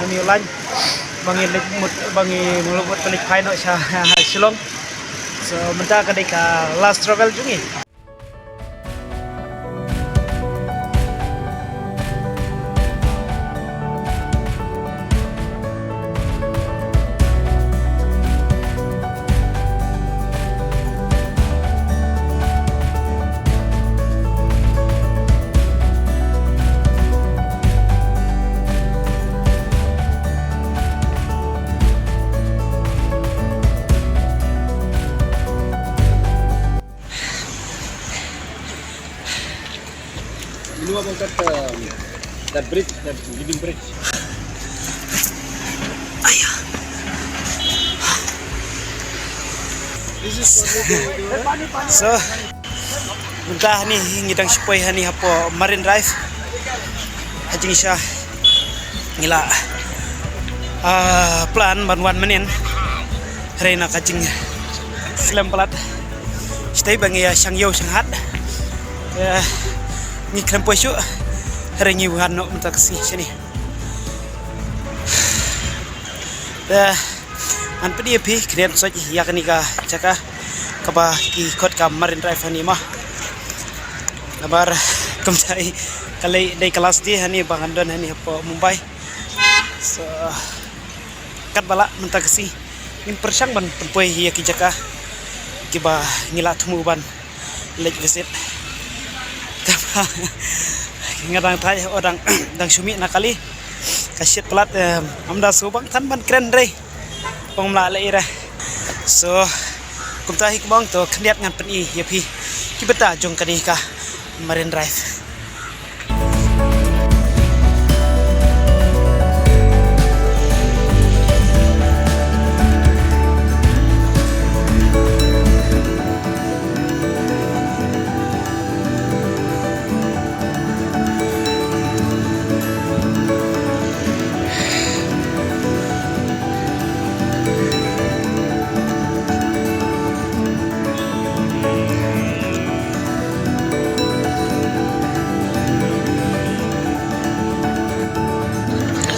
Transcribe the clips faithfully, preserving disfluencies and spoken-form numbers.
Ngi line ba ngi leit mut, ba ngi mut leit phai noh sha Shillong. So mynta ka dei ka last travel jong ngi. You know about that, um, that bridge, that living bridge? This is what we do, you know? So, mynta hani ngi dang shu poi hani hapoh Marine Drive. Ha jingshisha ngi la, ah, plan ban wan mynnin. Hynrei na ka jingslem palat. Shatei ba ngi ïa shang ïew shang hat. Eh, ngi khlem poi shuh. Hynrei ngi wan noh mynta ka sngi shane. Eh, ngan pyni ïa phi khyndiat shuh ïa kane ka jaka kaba ki khot ka Marine Drive hani ma. Namar kumta hi ka lei dei ka last day hani ba ngan don hani hapoh Mumbai. So, katba lah mynta ka sngi ngin pyrshang ban pynpoi ïa ki jaka kiba ngi la thmu ban leit visit. Tangba nga dang thait, oh, dang, dang shu mih na kali. Ka shit palat, em, ym da shu bang than ban kren re. Ym lah leh ira. So, kumta hi kumba ong, to khyndiat ngan pyni ïa phi ki bynta jong kane ka Marine Drive.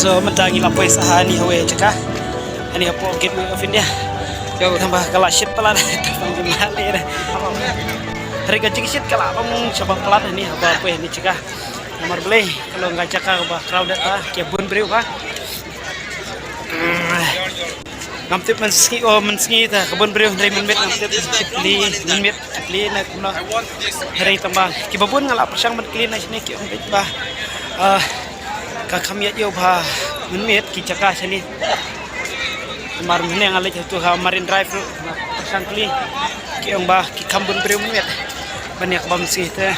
So mynta ngi la poi sa hani ha kawei ka jaka. Hani hapoh Gateway of India. Tangba ka la shit palat. Tangba ngi la leh re. Hynrei ka jingshit ka la long shabar palat hani haba poi hani jaka. Namar balei ka long ka jaka ba crowded ba, ki bun briew ba. Ngam tip mynsngi, oh, mynsngi ta ka bun briew, hynrei mynmiet ngam tip, shiphew, mynmiet shiphew na kumno. Hynrei tangba kiba bun nga la pyrshang ban kylli na shane ki ong beit ba, ah, ka kham ïaid ïew ba mynmiet ki jaka shane. Namar mynne nga leit ha tu ha Marine Drive ruh nga pyrshang kylli, ki ong ba ki kham bun briew mynmiet ban ïa kaba mynsngi te.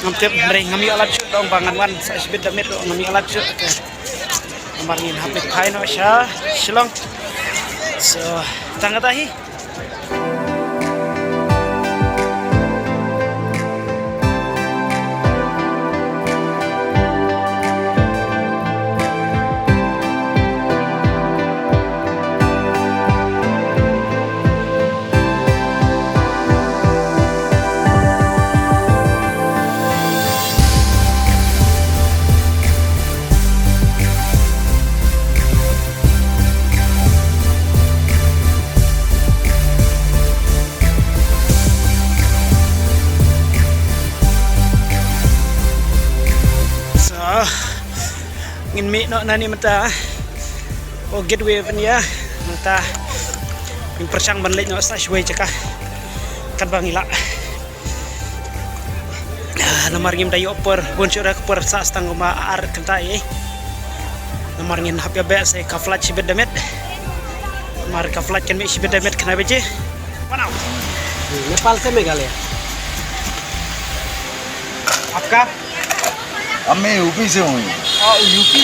Ngam tip, hynrei ngam ïoh lad shuh, dang ba ngan wan sa shibit da miet ruh ngam ïoh lad shuh te. Namar ngin hap leit phai noh sha Shillong. So tang kata hi. So, ngin mih noh nani mynta. Oh, Gateway of India mynta. Ngin pyrshang ban leit noh sa shawei jaka katba ngi lah. Ah, namar ngim da ïoh por, bun shuh ruh ka por sah tang kumba ar kynta ei. Namar ngin hap ïa beh sa ka flight shibit da miet. Namar ka flight kan mih shibit da miet khyndai baje. Wow. नेपाल से मेघालय। आपका? हम मैं यूपी से हूँ। ओ, यूपी।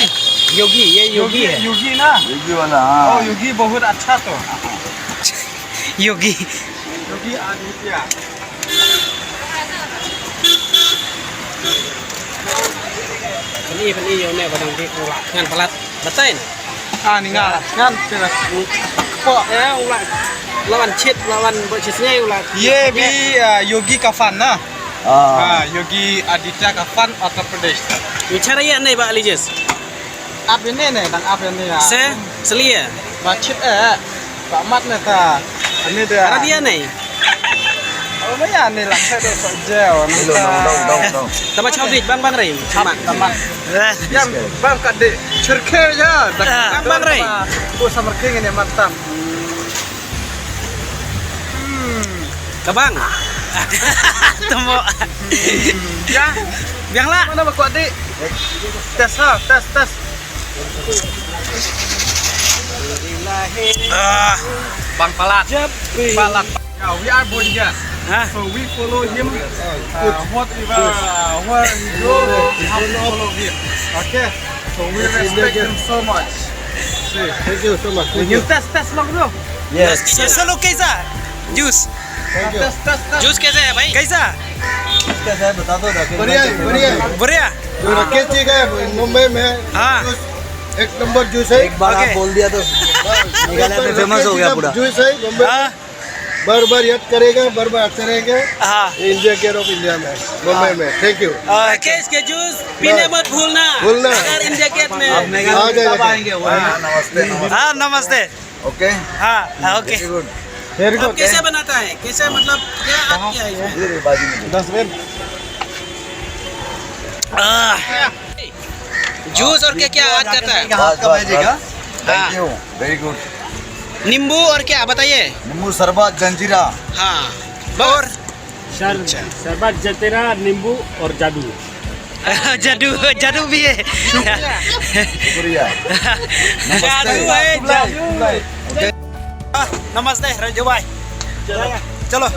योगी, ये योगी योगी है। योगी ना? योगी वाला, हाँ। ओ, योगी बहुत अच्छा तो। योगी। योगी आदित्य। Pyni, pyni ïa une ba dang dih u la ngan palat. Batai na. Ah, ni nga la ngan. Pok, eh, u la, la wan chit, la wan ba chit snei u la. ये भी, आ, योगी का फैन ना? हाँ। हाँ, योगी आदित्य का फैन, उत्तर प्रदेश। Bichara ïa nei ba Alijis. Ap ïa ne ne, dang ap ïa ne ïa. Se, seli ïa. Ba chit eh. Ba mat ne ta. Ani de. Arabia ne. Oh, ba ïa ne la khe do so jeo. Hello, dong, dong, dong, dong. Tama chawbit, bang, bang, rai. Ap, tama. Eh. Yang bang ka de. Chirke ïa. Ah. Bang, bang, rai. Ko samar king ne mat tam. Hmm. Ka bang. Temo. Ya. Biang lah. Mana ba kuat dik? Test lah, test, test. Ah. Bang palat. Palat. Yeah, we are born here. Hah? So we follow him. Uh, whatever, uh, where he go, we have to follow him. Okay? So we respect him so much. Thank you so much. Thank you. Test, test lang, bro. Yes. Solo kaisa? Juice. Thank you. Juice kaisa hai, bhai? Kaisa? Kaisa hai, bata do na. बढ़िया है, बढ़िया है। बढ़िया? जो रखे थी गए मुंबई में, हाँ। जूस, एक नंबर जूस है। एक बार आप बोल दिया तो मेघालय में फेमस हो गया पूरा। जूस है मुंबई में। हाँ। बार बार याद करेगा, बार बार आते रहेंगे। हाँ। इंडिया गेट ऑफ इंडिया में, मुंबई में। थैंक यू। राकेश के जूस पीने मत भूलना। भूलना। अगर इंडिया गेट में। आप मेघालय में कब आएंगे? हाँ, नमस्ते, नमस्ते। हाँ, नमस्ते। ओके। हाँ, हाँ, ओके। वेरी गुड। वेरी गुड। कैसे बनाता है? कैसे, मतलब, क्या आप किया है इसमें? ये रे, बाजू में। दस मिनट। आह। जूस और क्या क्या ऐड करता है? बस, बस, बस। हाँ। थैंक यू। वेरी गुड। नींबू और क्या बताइए? नींबू शरबत, जंजीरा। हाँ। और? शर-, अच्छा। शरबत, जंजीरा, नींबू और जादू। जादू, जादू भी है। शुक्रिया। जादू है, जादू। ओके। नमस्ते रंजू भाई। चलो। चलो।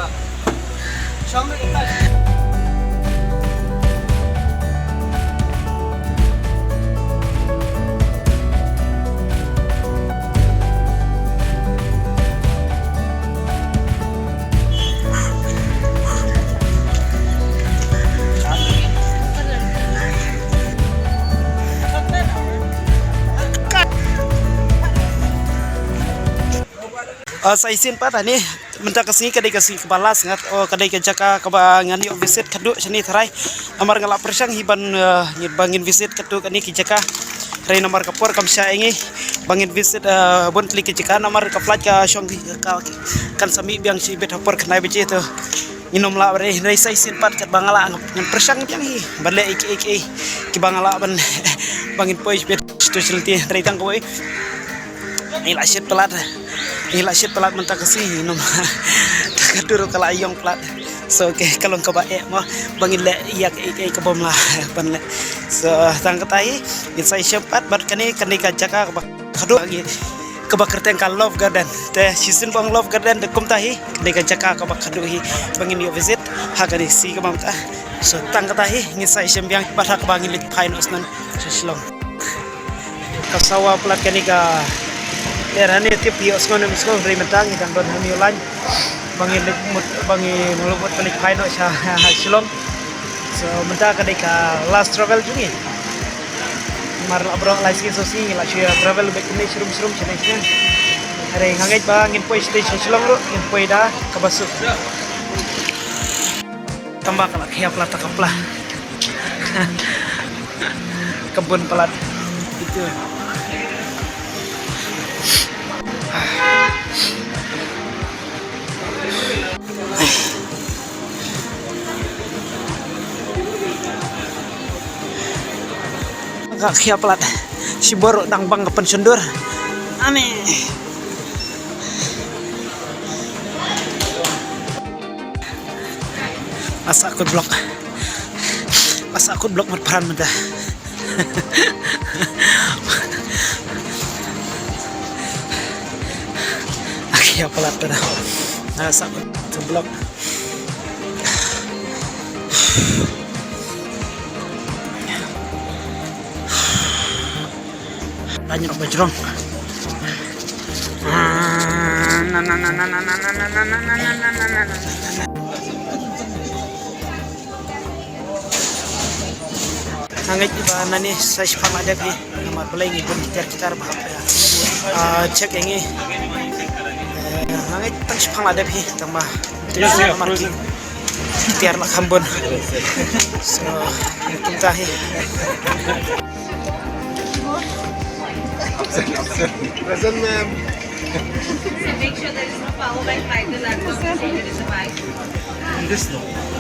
Ah, sa shisien pat hangne, mynta ka sngi ka dei ka sngi kaba last, nga, oh, ka dei ka jaka kaba ngan ïoh visit khadduh shane tharai. Namar nga la pyrshang hi ban, eh, ngin, ba ngin visit katto katne ki jaka. Hynrei namar ka por kam shah ïa ngi ba ngin visit, eh, bun tylli ki jaka, namar ka flight ka shong ki, ka, kan sa mih biang shibit ha por khyndai baje, to ngin ym lah ba, hynrei sa shisien pat katba nga lah, ngan pyrshang biang hi ban leh ïa kiei kiei kiba nga lah ban, ba ngin poi shibit. Specialty hynrei tang kawei. Ngi la shit palat. Ngi la shit palat mynta ka sngi, num. Ka dur ka la ïong palat. So, okay, ka long kaba eh mo ba ngin leh ïa kaei kaei kaba ym lah ban leh. So, tang kata hi ngin sa ïashem pat bad kane, kane ka jaka kaba khadduh, kaba kyrteng ka Love Garden. Te shisien ba ong Love Garden, te kumta hi kane ka jaka kaba khadduh hi ba ngin ïoh visit ha kane ka sngi kaba mynta. So, tang kata hi ngin sa ïashem biang bad ha kaba ngin leit phai noh shen sha Shillong. Ka sawa palat kane ka, er, hangne tip ïohsngew ne ym sngew, hynrei mynta ngi dang don hangne ïa u lain ba ngi leit mut, ba ngi mut ban leit phai noh sha, ha, ha Shillong. So mynta ka dei ka last travel jong ngi. Namar la baroh lai sngi saw sngi ngi la shu ïa travel beit kumne shirum shirum shane shane. Hynrei nga ngeit ba ngin poi sha Shillong ruh ngin poi da kaba suk. Tang ba ka la khia palat ka pla. Ka bun palat. Itu. Ka khia palat. Shibor dang bang ka pynshyndur. Ani. Ba sah kut block. Ba sah kut block mat pran mynta. Aki, ïa palat mynta. Ba sah kut block. Banyak bajrong. Nga ngeit ba nangne sa shipang la dep hi. Namar balei ngi bun kitar kitar ba hap, ah, check ïa ngi. Eh, nga ngeit tang shipang la dep hi tang ba. Namar ki tiar la kham bun. So, kumta hi. Present, ma'am. So make sure there is no power bank, like the laptop is already in the bag. This no.